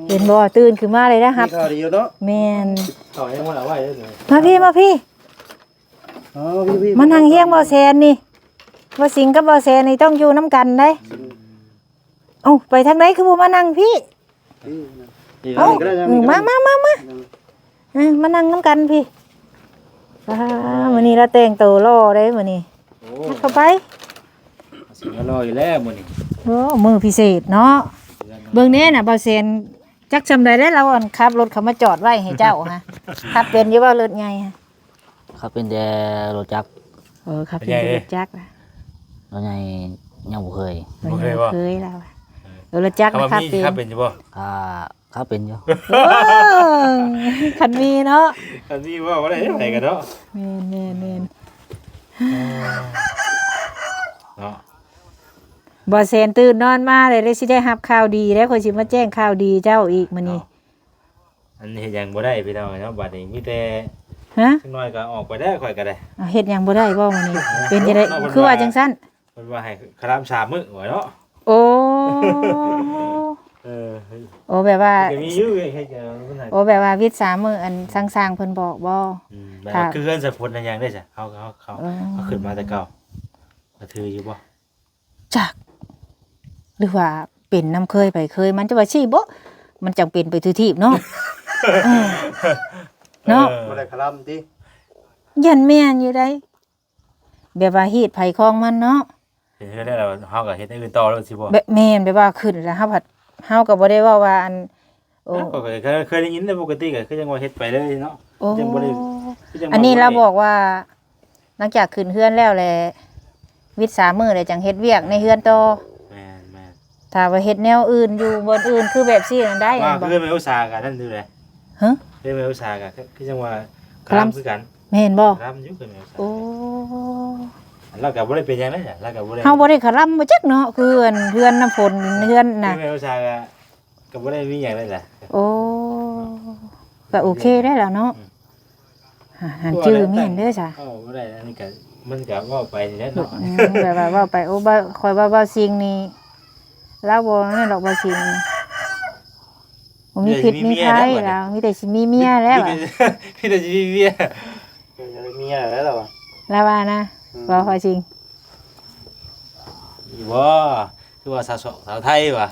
ເອີ ເຫັນບໍ່? ຕື່ນຂຶ້ນມາເລີຍນະ ມີຂ່າວດີຢູ່ເນາະ. ແມ່ນ ເຂົາໃຫ້ມາເອົາໄວ້ເດີ. ມາພີ້ ມາພີ້ ເອົາ ມາພີ້ ມານັ່ງຮຽງເບົາແຊນນີ້ ເບົາສິງກັບເບົາແຊນນີ້ຕ້ອງຢູ່ນຳກັນເດ້. ເອົ້າ ໄປທາງໃດຄືບໍ່ມານັ່ງພີ້? ເອົ້າ ມາ ມາ ມາ ມາ ເອີ ມານັ່ງນຳກັນພີ້. ອ່າ ມື້ນີ້ລາວແຕ່ງໂຕຫຼໍ່ເດ້ມື້ນີ້. ໂອ້ ເຂົ້າໄປ ຊິມາຫຼໍ່ຢູ່ແລ້ວມື້ນີ້. ໂອ້ ມື້ພິເສດເນາະ. ເບິ່ງແດ່ນະ ເບົາແຊນ ຈັກຊ່ຳໃດແລ້ວ ລາວ ອັນ ຂັບລົດເຂົາມາຈອດໄວ້ໃຫ້ເຈົ້າຫະ. ຂັບເປັນຢູ່ບໍ່ ລົດໃຫຍ່ຫະ? ຂັບເປັນແຕ່ລົດຈັກ. ເອີ ຂັບເປັນແຕ່ລົດຈັກ. ລົດໃຫຍ່ຍັງບໍ່ເຄີຍ. ລົດໃຫຍ່ບໍ່ເຄີຍລາວ. ເອີ ລົດຈັກນະຂັບເປັນ. ຂັບເປັນຢູ່ບໍ່? ອ່າ ເອົາເປັນຢູ່. ເອີ ຄັນມີເນາະ ຄັນມີເວົ້າບໍ່ໄດ້ໃຜກັນເນາະ. ແມ່ນໆໆ ເນາະ ບໍ່ແຊນຕື່ນນອນມາແລ້ວ ໄດ້ ຊິໄດ້ຮັບຂ່າວດີແລ້ວ ຂ້ອຍຊິມາແຈ້ງຂ່າວດີເຈົ້າອີກມື້ນີ້. ເນາະ ອັນເຮັດຫຍັງບໍ່ໄດ້ພີ່ນ້ອງເອີຍເນາະ ບັດນີ້ມີແຕ່ ຮະ ຈັກໜ້ອຍກໍອອກໄປແລ້ວ ຂ້ອຍກໍໄດ້. ເຮັດຫຍັງບໍ່ໄດ້ບໍ່ມື້ນີ້? ເປັນຈັ່ງໃດ ຄືວ່າຈັ່ງຊັ້ນ? ເພິ່ນວ່າໃຫ້ຄະລຳສາມມື້ວ່າເນາະ. ໂອ້ ເອີ ໂອ້ ແບບວ່າ ກໍມີຢູ່ເຮັດຫຍັງ ໂອ້ ແບບວ່າວິດສາມມື້ ອັນຊ່າງໆເພິ່ນບອກບໍ່? ອືມ ແບບວ່າຄືເຮືອນສະພົນນະຫຍັງເດ້ຊະ ເຮົາ ເຮົາ ເຮົາ ເຮົາຂຶ້ນມາແຕ່ເກົ່າ ກໍຖືຢູ່ບໍ່? ຈັກ ຫຼືວ່າເປັນນຳເຄີຍໃຜເຄີຍມັນ ຈະວ່າຊີ້ບໍ່ ມັນຈັ່ງເປັນໄປທຸກທີບເນາະ. ເອີ ເນາະ ເອີ ບໍ່ໄດ້ຄະລຳຕິ? ຢ້ານແມ່ນຢູ່ໃດ ແບບວ່າຮີດໃຜຂອງມັນເນາະ. ເຮັດເຮືອນແລ້ວ ເຮົາກໍເຮັດແນວອື່ນຕໍ່ໂລດ ຊິບໍ່? ແບບ ແມ່ນ ແບບວ່າຂຶ້ນແລ້ວ ເຮົາພັດ ເຮົາກໍບໍ່ໄດ້ເວົ້າວ່າ ອັນ ໂອ້ ເອີ ຂ້ອຍກໍເຄີຍ ເຄີຍໄດ້ຍິນແຕ່ປົກກະຕິກໍຄືຈັ່ງວ່າເຮັດໄປເລີຍເນາະ. ໂອ້ ຈັ່ງບໍ່ໄດ້ ຄືຈັ່ງວ່າ ອັນນີ້ລາວບອກວ່າ ຫຼັງຈາກຂຶ້ນເຮືອນແລ້ວແຫຼະ ວິດສາມມື້ແລ້ວຈັ່ງເຮັດວຽກໃນເຮືອນຕໍ່. ແມ່ນໆ ຖ້າວ່າເຮັດແນວອື່ນຢູ່ບ່ອນອື່ນ ຄືແບບຊີ້ນັ້ນໄດ້ ວ່າ ແມ່ນບໍ່? ເຮືອນແມ່ອຸດສາກໍນັ້ນຢູ່ເດ້. ຮະ? ເຮືອນແມ່ອຸດສາກໍຄື ຄືຈັ່ງວ່າຄະລຳຄືກັນ ແມ່ນບໍ່? ຄະລຳຢູ່ ຄືແມ່ອຸດສາ. ໂອ້ ລາວກໍບໍ່ໄດ້ເປັນຫຍັງເດ້ ລາວກໍບໍ່ໄດ້ ເຮົາບໍ່ໄດ້ຄະລຳບໍ່ຈັກເນາະ ຄືອັນເຮືອນນ້ຳຝົນ ເຮືອນນະ ຄືແມ່ອຸດສາກໍ ກໍບໍ່ໄດ້ມີຫຍັງເລີຍລະ. ໂອ້ ກໍໂອເຄໄດ້ລະເນາະ. ອືມ ຫາ ຫັນຈື່ແມ່ນເດີຊະ. ເວົ້າບໍ່ໄດ້ ອັນນີ້ກໍ ມັນກໍເວົ້າໄປນີ້ແຫຼະເນາະ. ອືມ ແບບວ່າເວົ້າໄປ ໂອ້ ບໍ່ ຂ້ອຍວ່າເວົ້າສິ່ງນີ້ ລາວບໍ່ນັ້ນດອກ ເວົ້າສິ່ງນີ້ ບໍ່ມີພິດມີໄພລາວ ມີແຕ່ຊິມີເມຍແລ້ວ ມີແຕ່ຊິມີເມຍ ເມຍແລ້ວລາວວ່າ ລາວວ່ານະ. ອືມ ເວົ້າຄວາມຈິງ ຢູ່ບໍ່? ຄືວ່າສາວສອກສາວໄທຫວາ?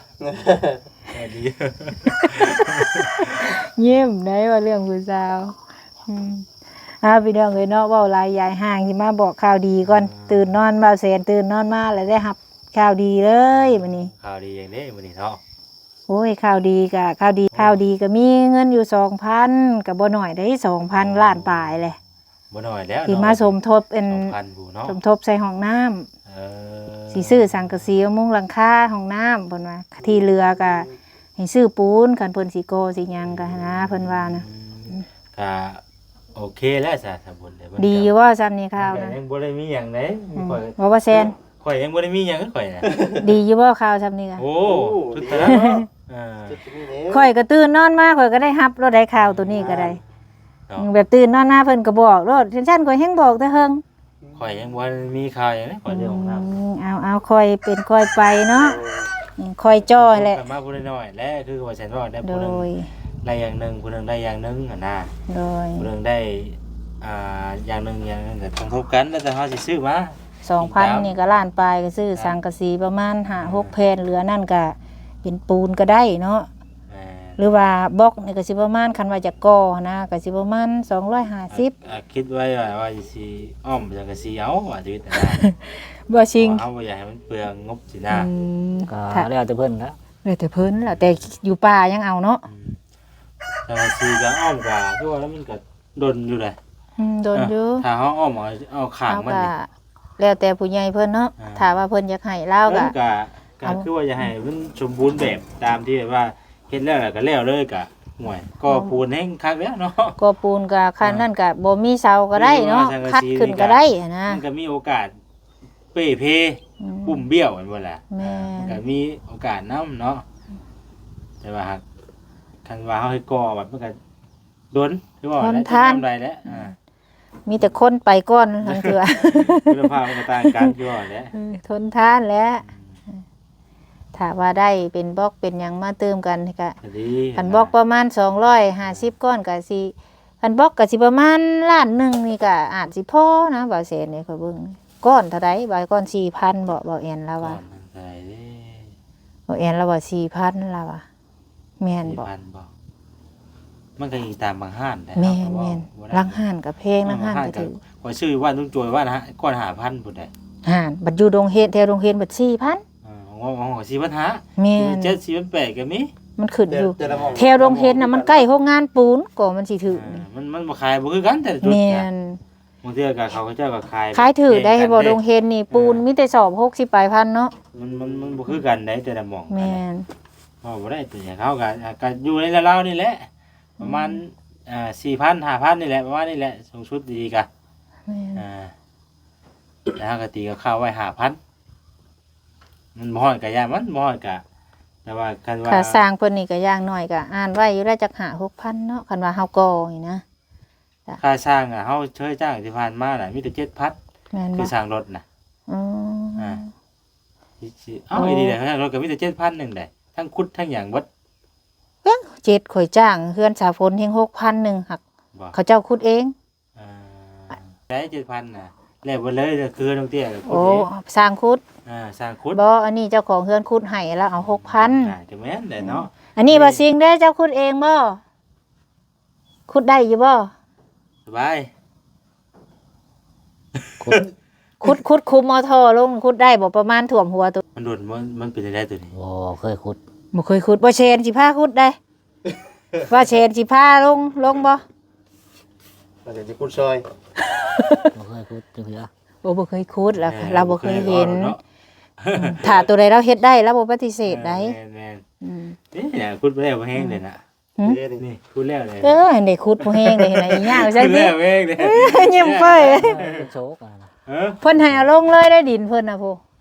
ເອີ ດີ ຍິ້ມໄດ້ວ່າເລື່ອງຜູ້ສາວ. ອືມ ອ້າວ ພີ່ນ້ອງເອີຍເນາະ ເວົ້າຫຼາຍຢາຍຫ່າງ ຊິມາບອກຂ່າວດີກ່ອນ. ອ່າ ຕື່ນນອນ ບ່າວແສນຕື່ນນອນມາແລ້ວໄດ້ຮັບຂ່າວດີເລີຍມື້ນີ້. ຂ່າວດີຫຍັງເດ້ມື້ນີ້ເນາະ? ໂອ້ຍ ຂ່າວດີກະຂ່າວດີ ຂ່າວດີກະມີເງິນຢູ່ສອງພັນ ກະບໍ່ໜ້ອຍເດ້ ສອງພັນ ອໍ ລ້ານປາຍແຫຼະ. ບໍ່ໜ້ອຍແລ້ວ ທີ່ມາສົມທົບອັນ ສອງພັນພຸ້ນເນາະ ສົມທົບໃສ່ຫ້ອງນ້ຳ. ເອີ ຊິຊື້ສັງກະສີມາມຸງຫຼັງຄາຫ້ອງນ້ຳ ເພິ່ນວ່າ ທີ່ເຫຼືອກະໃຫ້ຊື້ປູນ ຄັນເພິ່ນຊິກໍ່ຊິຫຍັງກະຫັ້ນນະ ເພິ່ນວ່ານະ. ອືມ ກະໂອເຄແລ້ວຊະ ສຳບຸນເດ້ ດີຢູ່ບໍ່ຊ່ຳນີ້? ຂ່າວນະ ຍັງບໍ່ໄດ້ມີຫຍັງເດ້. ອືມ ຂ້ອຍ ບໍ່ວ່າແຊນ ຂ້ອຍຍັງບໍ່ໄດ້ມີຫຍັງ ຂ້ອຍນະ. ດີຢູ່ບໍ່ຂ່າວຊ່ຳນີ້ກະ? ໂອ້ ໂອ້ ທຸກຕະລາດເນາະ. ເອີ ຂ້ອຍກໍຕື່ນນອນມາ ຂ້ອຍກໍໄດ້ຮັບໂລດໄດ໋ ຂ່າວໂຕນີ້ກໍໄດ້. ເນາະ ອືມ ແບບຕື່ນນອນມາເພິ່ນກໍບອກໂລດ ຊັ້ນໆ ຂ້ອຍແຮ່ງບອກແຕ່ເຫິງ. ຂ້ອຍຍັງບໍ່ທັນມີຂ່າວຫຍັງເດ້ ຂ້ອຍເລື່ອງຂອງນ້ຳ. ອືມ ເອົາໆ ຄ່ອຍເປັນຄ່ອຍໄປເນາະ. ເອີ ອືມ ຄ່ອຍຈ່ອຍແຫຼະ ໂທກັນມາຜູ້ນ້ອຍໆແຫຼະ ຄືວ່າຊັ້ນເວົ້າໄດ້ ໂດຍ ຜູ້ໜຶ່ງໄດ້ຢ່າງໜຶ່ງ ຜູ້ໜຶ່ງໄດ້ຢ່າງໜຶ່ງຫັ້ນນະ. ໂດຍ ຜູ້ໜຶ່ງໄດ້ ອ່າ ຢ່າງໜຶ່ງ ຢ່າງໜຶ່ງກໍສົມທົບກັນ ແລ້ວແຕ່ເຮົາຊິຊື້ມາ. ສອງພັນນີ້ກໍລ້ານປາຍ ກໍຊື້ສັງກະສີປະມານຫ້າຫົກແຜ່ນ ເຫຼືອນັ້ນກໍເປັນປູນກໍໄດ້ເນາະ. ແມ່ນ ຫຼືວ່າບລັອກນີ້ກໍຊິປະມານ ຄັນວ່າຈະກໍ່ຫັ້ນນະ ກໍຊິປະມານສອງຮ້ອຍຫ້າສິບ. ອາ ຄິດໄວ້ວ່າ ວ່າຊິອ້ອມສັງກະສີເອົາວ່າຊີວິດນະ ບໍ່ຊິງ ເຮົາບໍ່ຢາກໃຫ້ມັນເປືອງງົບຊີ້ນະ. ອືມ ກໍແລ້ວແຕ່ເພິ່ນລະ ແລ້ວແຕ່ເພິ່ນລະ ແຕ່ຢູ່ປ່າຍັງເອົາເນາະ. ອືມ ສັງກະສີກໍອ້ອມກໍຄືວ່າແລ້ວມັນກໍ ດົນຢູ່ເດ້. ອືມ ດົນຢູ່ ເອີ ຖ້າເຮົາອ້ອມເອົາ ເອົາຂ້າງມັນນີ້ ເຮົາກໍແລ້ວແຕ່ຜູ້ໃຫຍ່ເພິ່ນເນາະ. ອ່າ ຖ້າວ່າເພິ່ນຢາກໃຫ້ລາວກໍ ເອີ ກໍ ກໍ ເອົາ ຄືວ່າຢາກໃຫ້ມັນສົມບູນແບບຕາມທີ່ແບບວ່າເຮັດແລ້ວ ແລ້ວກໍແລ້ວເລີຍ ກໍ ໂອ້ຍ ກໍ່ປູນແຮ່ງຄັກແລ້ວເນາະ. ກໍ່ປູນກໍ ອ່າ ຄັນນັ້ນກໍບໍ່ມີເສົາກໍໄດ້ເນາະ ຄັດຂຶ້ນກໍໄດ້ຫັ້ນນະ. ມັນກໍມີໂອກາດເປ່ເພ ອືມ ປຸ້ມບ້ຽວແມ່ນບໍ່ລະ? ແມ່ນ ອ່າ ມັນກໍມີໂອກາດນຳເນາະ. ແຕ່ວ່າຫາກ ຄັນວ່າເຮົາເຮັດກໍ່ແບບ ມັນກໍ ດົນ ຄືວ່າ ທົນທານ ໄດ້ແຫຼະ ອ່າ ມີແຕ່ຄົນໄປກ່ອນ ລາງເທື່ອ ຄຸນນະພາບມັນກໍຕ່າງກັນ ຄືວ່າແຫຼະ. ເອີ ທົນທານແຫຼະ. ອືມ ຖ້າວ່າໄດ້ເປັນບລັອກເປັນຫຍັງມາຕື່ມກັນກໍ ກໍດີ ຄັນບລັອກປະມານສອງຮ້ອຍຫ້າສິບກ້ອນກໍຊິ ຄັນບລັອກກໍຊິປະມານລ້ານໜຶ່ງນີ້ ກໍອາດຊິພໍນະ ບ່າວແສນນີ້ ຂ້ອຍເບິ່ງ ກ້ອນເທົ່າໃດ? ບ່າວ ກ້ອນສີ່ພັນບໍ? ບ່າວແອນລາວວ່າ ກ້ອນເທົ່າໃດເດ້? ບ່າວແອນລາວວ່າສີ່ພັນ ລາວວ່າ. ແມ່ນບໍ່? ສີ່ພັນບໍ່? ມັນກໍອີງຕາມບາງຮ້ານແຫຼະ. ແມ່ນໆ ເນາະ ເພາະວ່າ ລາງຮ້ານກໍແພງ ລາງຮ້ານກໍຖືກ. ຂ້ອຍຊື້ຢູ່ບ້ານລຸງໂຈຍ ບ້ານ ກ້ອນຫ້າພັນພຸ້ນໃດ໋. ຫັ້ນ ບັດຢູ່ດົງເຮນ ແຖວດົງເຮນບັດສີ່ພັນ. ເອີ ຂອງ ຂອງ ຂອງສີ່ພັນຫ້າ. ແມ່ນ ສີ່ພັນເຈັດ ສີ່ພັນແປດກໍມີ. ມັນຂຶ້ນຢູ່ ແຕ່ ແຕ່ລະໝ່ອງ ແຖວດົງເຮນນະ ແຕ່ລະໝ່ອງ ມັນໃກ້ໂຮງງານປູນ ກໍມັນຊິຖືກ. ອ່າ ນີ້ ມັນ ມັນບໍ່ຂາຍ ບໍ່ຄືກັນແຕ່ລະຈຸດ. ແມ່ນ ບາງເທື່ອກໍເຂົາເຈົ້າກໍຂາຍ ຂາຍຖືກໄດ໋ ແພງກັນ ບໍ່ ເດ້ ດົງເຮນນີ້ ປູນ ເອີ ມີແຕ່ສອບຫົກສິບປາຍພັນເນາະ. ມັນ ມັນ ມັນບໍ່ຄືກັນໃດ໋ ແຕ່ລະໝ່ອງ. ແມ່ນ ເວົ້າບໍ່ໄດ້ ຕົວນີ້ເຮົາກະ ກະຢູ່ໃນລາວໆນີ້ແຫຼະ ປະມານ ອືມ ອ່າ ສີ່ພັນ ຫ້າພັນນີ້ແຫຼະ ປະມານນີ້ແຫຼະ ສູງສຸດດີກະ ແມ່ນ ອ່າ ແຕ່ເຮົາກະຕີຄ່າເຊົ່າໄວ້ຫ້າພັນ ມັນບໍ່ຮອດກະຢ່າມັນ ບໍ່ຮອດກະ ແຕ່ວ່າຄັນວ່າ ຄ່າສ້າງເພິ່ນນີ້ກະຢ່າງໜ້ອຍກະອ່ານໄວ້ຢູ່ແລ້ວຈັກຫ້າຫົກພັນເນາະ ຄັນວ່າເຮົາກໍ່ນີ້ນະ. ຄ່າສ້າງອະ ເຮົາເຄີຍຈ້າງທີ່ຜ່ານມານະ ມີແຕ່ເຈັດພັນ ແມ່ນບໍ່? ຄືສ້າງລົດນະ ອືມ ອ່າ ຊິ ຊິ ເອົ້າ ເອົາ ອີ່ຫຼີແຫຼະ ສ້າງລົດກະມີແຕ່ເຈັດພັນໜຶ່ງໃດ ທັງຂຸດທັງຫຍັງເບິດ ເອີ ເຈັດ ຂ້ອຍຈ້າງເຮືອນສາຝົນແຮງຫົກພັນໜຶ່ງ ຫາກ ບໍ່ ເຂົາເຈົ້າຂຸດເອງ ອ່າ ໄດ້ເຈັດພັນນະ ແລ້ວເບິດເລີຍ ຄືນ້ອງເຕ້ຍຂຸດເອງ ໂອ້ ສ້າງຂຸດ ອ່າ ສ້າງຂຸດ ບໍ່ ອັນນີ້ເຈົ້າຂອງເຮືອນຂຸດໃຫ້ ລາວເອົາຫົກພັນ ອ່າ ກະແມ່ນແຫຼະເນາະ ອືມ ອັນນີ້ ນີ້ ບໍ່ຊິງເດ້ ເຈົ້າຂຸດເອງບໍ່? ຂຸດໄດ້ຢູ່ບໍ່? ສະບາຍ ຂຸດ ຂຸດ ຂຸດຂຸມເອົາທໍ່ລົງ ຂຸດໄດ້ບໍ່? ປະມານຖ້ວມຫົວໂຕ ມັນດົນ ມັນ ມັນເປັນຈັ່ງໃດໂຕນີ້? ບໍ່ເຄີຍຂຸດ ບໍ່ເຄີຍຂຸດ ບໍ່ແຊນຊິພາຂຸດໄດ໋ ວ່າແຊນຊິພາລົງ ລົງບໍ່? ວ່າແຊນຊິຂຸດຊ່ອຍ ບໍ່ເຄີຍຂຸດຈັກເທື່ອ ໂອ້ ບໍ່ເຄີຍຂຸດ ລາວ ເອີ ລາວບໍ່ເຄີຍເຫັນ ບໍ່ເຄີຍເຫັນເນາະ ອືມ ຖ້າໂຕໃດລາວເຮັດໄດ້ ລາວບໍ່ປະຕິເສດໄດ໋ ເອີ ແມ່ນໆ ອືມ ເອີ ຂຸດໄປແລ້ວບໍ່ແຮງເລີຍນະ ຫຶ? ນີ້ ຂຸດແລ້ວເລີຍ ເອີ ອັນໃດຂຸດບໍ່ແຮງເລີຍນະ ຍາວຊັ້ນຕິ ຂຸດແລ້ວແຮງເລີຍ ຍິ້ມເປີຍ ເອີ ເປັນໂຊກນະ ເອີ ເພິ່ນໃຫ້ເອົາລົງເລີຍໄດ໋ ດິນເພິ່ນນະພຸ້ນ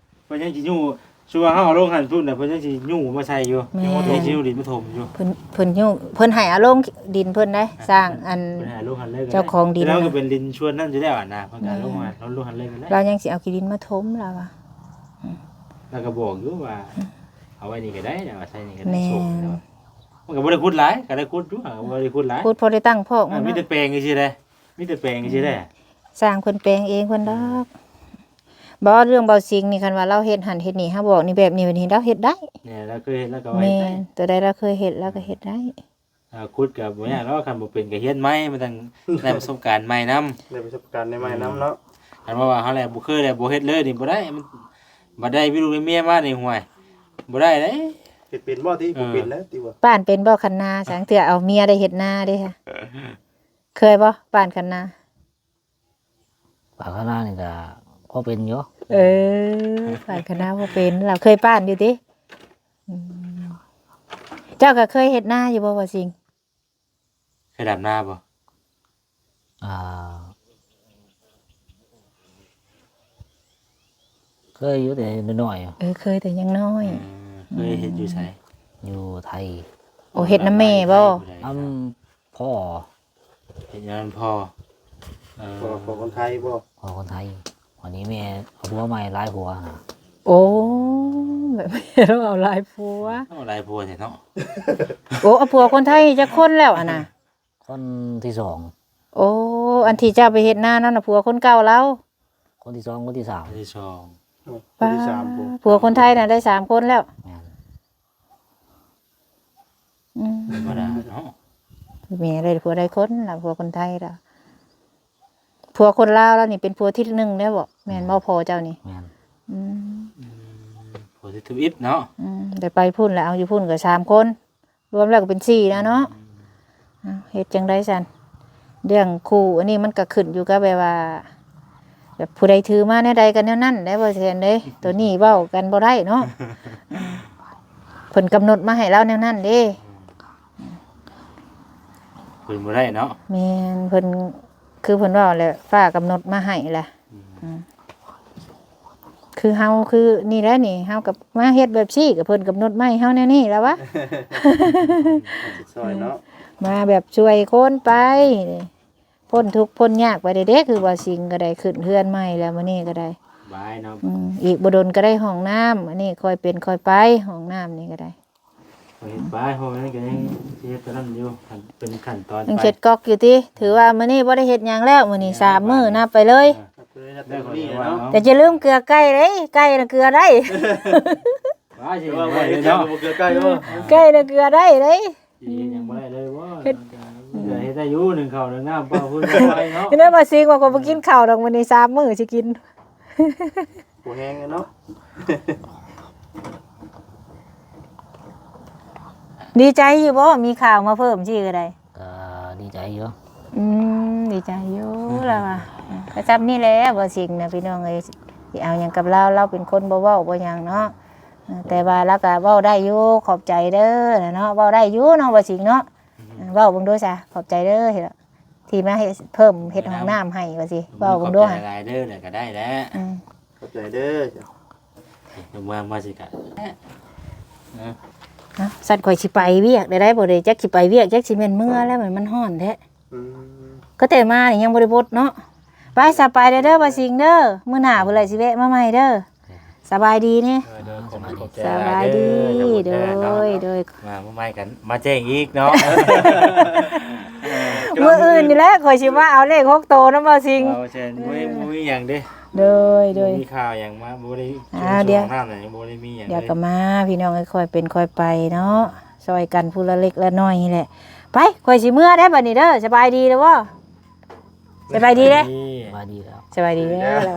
ເພິ່ນຍັງຊິຍູ້ ສ່ວນວ່າເຮົາເອົາລົງຫັ້ນພຸ້ນນະ ເພິ່ນຍັງຊິຍູ້ມາໃສ່ຢູ່ ແມ່ນ ຍັງຊິຍູ້ດິນມາຖົມຢູ່ ເພິ່ນ ເພິ່ນຍູ້ ເພິ່ນໃຫ້ເອົາລົງດິນເພິ່ນໄດ໋ ອ່າ ສ້າງອັນ ເພິ່ນໃຫ້ເອົາລົງຫັ້ນເລີຍ ເຈົ້າຂອງດິນ ລາວກະເປັນດິນສ່ວນນັ້ນຢູ່ແລ້ວນະ ເພິ່ນກະເອົາລົງ ເອີ ເອົາລົງຫັ້ນເລີຍກະໄດ້ ລາວຍັງຊິເອົາຂີ້ດິນມາຖົມລາວວ່າ ອືມ ລາວກະບອກຢູ່ວ່າ ອືມ ເອົາໄວ້ນີ້ກະໄດ້ ລາວວ່າໃສ່ນີ້ກະໄດ້ ແມ່ນ ໂຊກລາວ ມັນກະບໍ່ໄດ້ຂຸດຫຼາຍ ກະໄດ້ຂຸດຢູ່ ກະບໍ່ໄດ້ຂຸດຫຼາຍ ຂຸດພໍໄດ້ຕັ້ງພອກ ອ່າ ມັນ ມີແຕ່ແປງຊື່ໆເດ້ ມີແຕ່ແປງຊື່ໆເດ້ ອືມ ຊ່າງເພິ່ນແປງເອງເພິ່ນດອກ ອືມ ບໍ່ ເລື່ອງເບົາສິງນີ້ ຄັນວ່າລາວເຮັດຫັ້ນເຮັດນີ້ ເຮົາບອກນີ້ແບບນີ້ ແບບນີ້ ລາວເຮັດໄດ້ ແມ່ນ ລາວເຄີຍເຮັດ ລາວກະໄວ ແມ່ນ ໂຕໃດລາວເຄີຍເຮັດ ລາວກະເຮັດໄດ້ ອ່າ ຂຸດກະບໍ່ຍາກດອກ ຄັນບໍ່ເປັນກະຮຽນໃໝ່ ມັນຕ້ອງໄດ້ປະສົບການໃໝ່ນຳ ໄດ້ປະສົບການໃໝ່ໆນຳເນາະ ອືມ ຄັນວ່າເຮົາແລ້ວບໍ່ເຄີຍແລ້ວບໍ່ເຮັດເລີຍນີ້ບໍ່ໄດ້ ມັນ ບັດໄດ້ມີລູກໄດ້ເມຍມານີ້ ຫ້ວຍ ບໍ່ໄດ້ເດ້ ເຮັດເປັນບໍ່ຕິ ເອີ ບໍ່ເປັນແລ້ວຕິວ່າ ປ້ານເປັນບໍ່ຄັນນາ ສາງເທື່ອເອົາເມຍໄດ້ເຮັດນາເດ້ ເຄີຍບໍ່ ປ້ານຄັນນາ? ປານຄະນານີ້ກະພໍເປັນຢູ່ ເອີ ປານຄະນາພໍເປັນ ລາວເຄີຍປານຢູ່ຕິ ອືມ ເຈົ້າກະເຄີຍເຮັດນາຢູ່ບໍ່ ບ່າວສິງ? ເຄີຍດຳນາບໍ່? ອ່າ ເຄີຍຢູ່ແຕ່ນ້ອຍໆ ເອີ ເຄີຍແຕ່ຍັງນ້ອຍ ເອີ ເຄີຍເຮັດຢູ່ໃສ? ຢູ່ໄທ ໂອ້ ເຮັດນຳແມ່ບໍ່? ນຳພໍ່ ເຮັດນຳພໍ່ ເອີ ພໍ່ ພໍ່ຄົນໄທບໍ່? ພໍ່ຄົນໄທ ບາດນີ້ແມ່ເອົາຜົວໃໝ່ຫຼາຍຜົວນະ ໂອ້ ແບບແມ່ເອົາຫຼາຍຜົວ ເອົາຫຼາຍຜົວແທ້ເນາະ ໂອ້ ເອົາຜົວຄົນໄທຈັກຄົນແລ້ວຫັ້ນນະ? ຄົນທີສອງ ໂອ້ ອັນທີ່ເຈົ້າໄປເຮັດນານັ້ນນະ ຜົວຄົນເກົ່າລາວ ຄົນທີສອງ ຄົນທີສາມ ຄົນທີສອງ ໂອ້ ຄົນທີສາມ ຜົວຄົນໄທນະໄດ້ສາມຄົນແລ້ວ ແມ່ນ ອືມ ທຳມະດາເນາະ ແມ່ໄດ້ຜົວໄດ້ຄົນລະ ຜົວຄົນໄທລະ ຜົວຄົນລາວລາວນີ້ເປັນຜົວທີໜຶ່ງແລ້ວບໍ່? ແມ່ນບໍ່ ແມ່ນ ພໍ່ເຈົ້ານີ້? ແມ່ນ ອືມ ອືມ ຜົວທີທຳອິດເນາະ ອືມ ໄດ້ໄປພຸ້ນລະ ເອົາຢູ່ພຸ້ນກະສາມຄົນ ລວມແລ້ວກະເປັນສີ່ແລ້ວເນາະ ອືມ ເຮັດຈັ່ງໃດຊັ້ນ ເລື່ອງຄູ່ອັນນີ້ມັນກະຂຶ້ນຢູ່ກັບແບບວ່າ ແບບຜູ້ໃດຖືມາແນວໃດກະແນວນັ້ນແຫຼະ ບໍ່ແຊນເດ້ ໂຕນີ້ເວົ້າກັນບໍ່ໄດ້ເນາະ ເພິ່ນກຳນົດມາໃຫ້ລາວແນວນັ້ນເດ້ ເພິ່ນບໍ່ໄດ້ເນາະ ແມ່ນ ເພິ່ນ ຄືເພິນເວົ້າແຫຼະ ຟ້າກຳນົດມາໃຫ້ແຫຼະ ອືມ ອືມ ຄືເຮົາ ຄືນີ້ແຫຼະນີ້ ເຮົາກະມາເຮັດແບບຊີ້ ກະເພິ່ນກຳນົດມາໃຫ້ເຮົາແນວນີ້ແຫຼະວະ ຊ່ອຍເນາະ ມາແບບຊ່ວຍຄົນໄປ ພົ້ນທຸກພົ້ນຍາກໄປເດ້ ຄືວ່າສິງກະໄດ້ຂຶ້ນເຮືອນໃໝ່ແລ້ວ ມື້ນີ້ກະໄດ້ ສະບາຍເນາະ ອືມ ອີກບໍ່ດົນກະໄດ້ຫ້ອງນ້ຳ ອັນນີ້ຄ່ອຍເປັນຄ່ອຍໄປ ຫ້ອງນ້ຳນີ້ກະໄດ້ ເຮັດໄປ ເພາະວ່າມັນກະຍັງຊິເຮັດຕົວນັ້ນຢູ່ ເປັນຂັ້ນຕອນໄປ ຍັງເຊັດກ໊ອກຢູ່ຕິ ຖືວ່າມື້ນີ້ບໍ່ໄດ້ເຮັດຫຍັງແລ້ວ ມື້ນີ້ສາມມື້ ນັບໄປເລີຍ ເອີ ນັບໄປເລີຍ ແຕ່ຢ່າລືມເກືອໄກ່ເດ້ ໄກ່ນະເກືອໄດ້ ວ່າຊິເຮັດໄດ້ເນາະ ເກືອໄກ່ບໍ່? ໄກ່ນະເກືອໄດ້ເດ້ ຊິເຮັດຫຍັງບໍ່ໄດ້ເລີຍບໍ່? ເຮັດ ເຮັດໄດ້ຢູ່ ໜຶ້ງເຂົ້າໜຶ້ງນ້ຳ ເປົ່າພື້ນໄປເນາະ ເຫັນໄດ້ວ່າຊິງວ່າຂ້ອຍບໍ່ກິນເຂົ້າດອກ ມື້ນີ້ສາມມື້ຊິກິນ ບໍ່ແຮງເນາະ ດີໃຈຢູ່ບໍ່ ມີຂ່າວມາເພີ່ມຊີ້ກະໄດ້? ກະດີໃຈຢູ່ ອືມ ດີໃຈຢູ່ລາວວ່າ ກະຊ່ຳນີ້ແຫຼະ ບໍ່ສິງນະ ພີ່ນ້ອງເອີຍ ຊິເອົາຫຍັງກັບລາວ ລາວເປັນຄົນບໍ່ເວົ້າບໍ່ຫຍັງເນາະ ເອີ ແຕ່ວ່າລາວກໍເວົ້າໄດ້ຢູ່ ຂອບໃຈເດີນະເນາະ ເວົ້າໄດ້ຢູ່ເນາະ ບໍ່ຊິງເນາະ. ເອີ ເວົ້າເບິ່ງດູຊະ ຂອບໃຈເດີ ທີ່ມາເຮັດ ເພີ່ມເຮັດຫ້ອງນ້ຳໃຫ້ວ່າຊິ ເວົ້າເບິ່ງດູ ຂອບໃຈຫຼາຍເດີ ແລ້ວກໍໄດ້ແລ້ວ. ອືມ ຂອບໃຈເດີ ເດີ ເດີ ເດີ ມາ ມາຊິກະ ເອີ ເອົ້າ ສັດ ຂ້ອຍຊິໄປວຽກໄດ້ ບໍ່ໄດ້ຈັກຊິໄປວຽກ ຈັກຊິແມ່ນເມືອແລ້ວ ມັນ ມັນຮ້ອນແທ້. ອືມ ກໍແຕ່ມານີ້ຍັງບໍ່ໄດ້ບົດເນາະ. ໄປ ສະ ໄປເດີ ບໍ່ຊິງເດີ ມື້ໜ້າພຸ້ນແຫຼະຊິແວະມາໃໝ່ເດີ. ສະບາຍດີແນ່. ເອີ ເດີ ຂອບໃຈຫຼາຍເດີ ສະບາຍດີ ເດີ ເດີ ເດີ ເດີ ມາ ມາໃໝ່ກັນ ມາແຈ້ງອີກເນາະ. ມື້ອື່ນນີ້ແຫຼະ ຂ້ອຍຊິມາເອົາເລກຫົກໂຕນຳບໍ່ຊິງ. ເອົາແຊນ ບໍ່ມີ ບໍ່ມີຫຍັງເດ້. ໂດຍ ໂດຍ ບໍ່ມີຂ່າວຫຍັງມາ ບໍ່ໄດ້ ອ່າ ຊ່ວງ ດຽວ ຊ່ວງນັ້ນນະ ຍັງບໍ່ໄດ້ມີຫຍັງ ດຽວກໍມາ ພີ່ນ້ອງເອີຍ ຄ່ອຍເປັນຄ່ອຍໄປເນາະ ຊ່ອຍກັນຜູ້ລະເລັກລະນ້ອຍນີ້ແຫຼະ. ໄປ ຂ້ອຍຊິເມືອໄດ໋ບັດນີ້ເດີ. ສະບາຍດີເດີບໍ່? ສະບາຍດີເດ້. ສະບາຍດີແລ້ວ ສະບາຍດີແລ້ວ.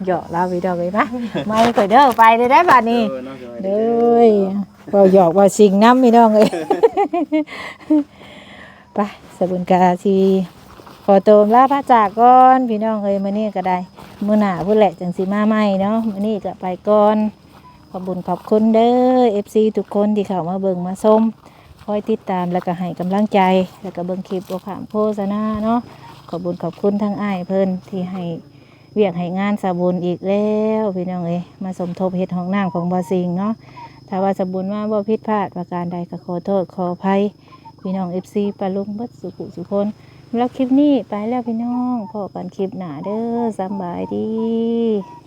ຫຍອກລາວ ພີ່ນ້ອງເອີຍ ມາ ມາໃຫ້ຂ້ອຍເດີ ໄປເດີໄດ໋ບັດນີ້. ເອີ ເນາະ ສະບາຍດີ ໂດຍ ເວົ້າຫຍອກເວົ້າຊິງນຳ ພີ່ນ້ອງເອີຍ. ໄປ ສະບຸນກະຊິຂໍໂຕລາພາຈາກກ່ອນ ພີ່ນ້ອງເອີຍ. ມື້ນີ້ກໍໄດ້ ມື້ໜ້າພຸ້ນແຫຼະ ຈັ່ງຊິມາໃໝ່ເນາະ. ມື້ນີ້ກໍໄປກ່ອນ. ຂອບບຸນຂອບຄຸນເດີ ເອັຟຊີ ທຸກຄົນທີ່ເຂົ້າມາເບິ່ງມາຊົມ ຄອຍຕິດຕາມ ແລ້ວກໍໃຫ້ກຳລັງໃຈ ແລ້ວກໍເບິ່ງຄລິບບໍ່ຂ້າມໂຄສະນາເນາະ. ຂອບບຸນຂອບຄຸນທາງອ້າຍເພິ່ນທີ່ໃຫ້ວຽກໃຫ້ງານສາວບຸນອີກແລ້ວ ພີ່ນ້ອງເອີຍ ມາສົມທົບເຮັດຫ້ອງນ້ຳຂອງບ່າວສິງເນາະ. ຖ້າວ່າສາວບຸນມາບໍ່ຜິດພາດປະການໃດ ກໍຂໍໂທດຂໍອະໄພ ພີ່ນ້ອງ ເອັຟຊີ ປ້າລຸງເບິດສູ່ຜູ້ສູ່ຄົນ. ສຳລັບຄລິບນີ້ໄປແລ້ວ ພີ່ນ້ອງ ພໍ້ກັນຄລິບໜ້າເດີ. ສຳບາຍດີ.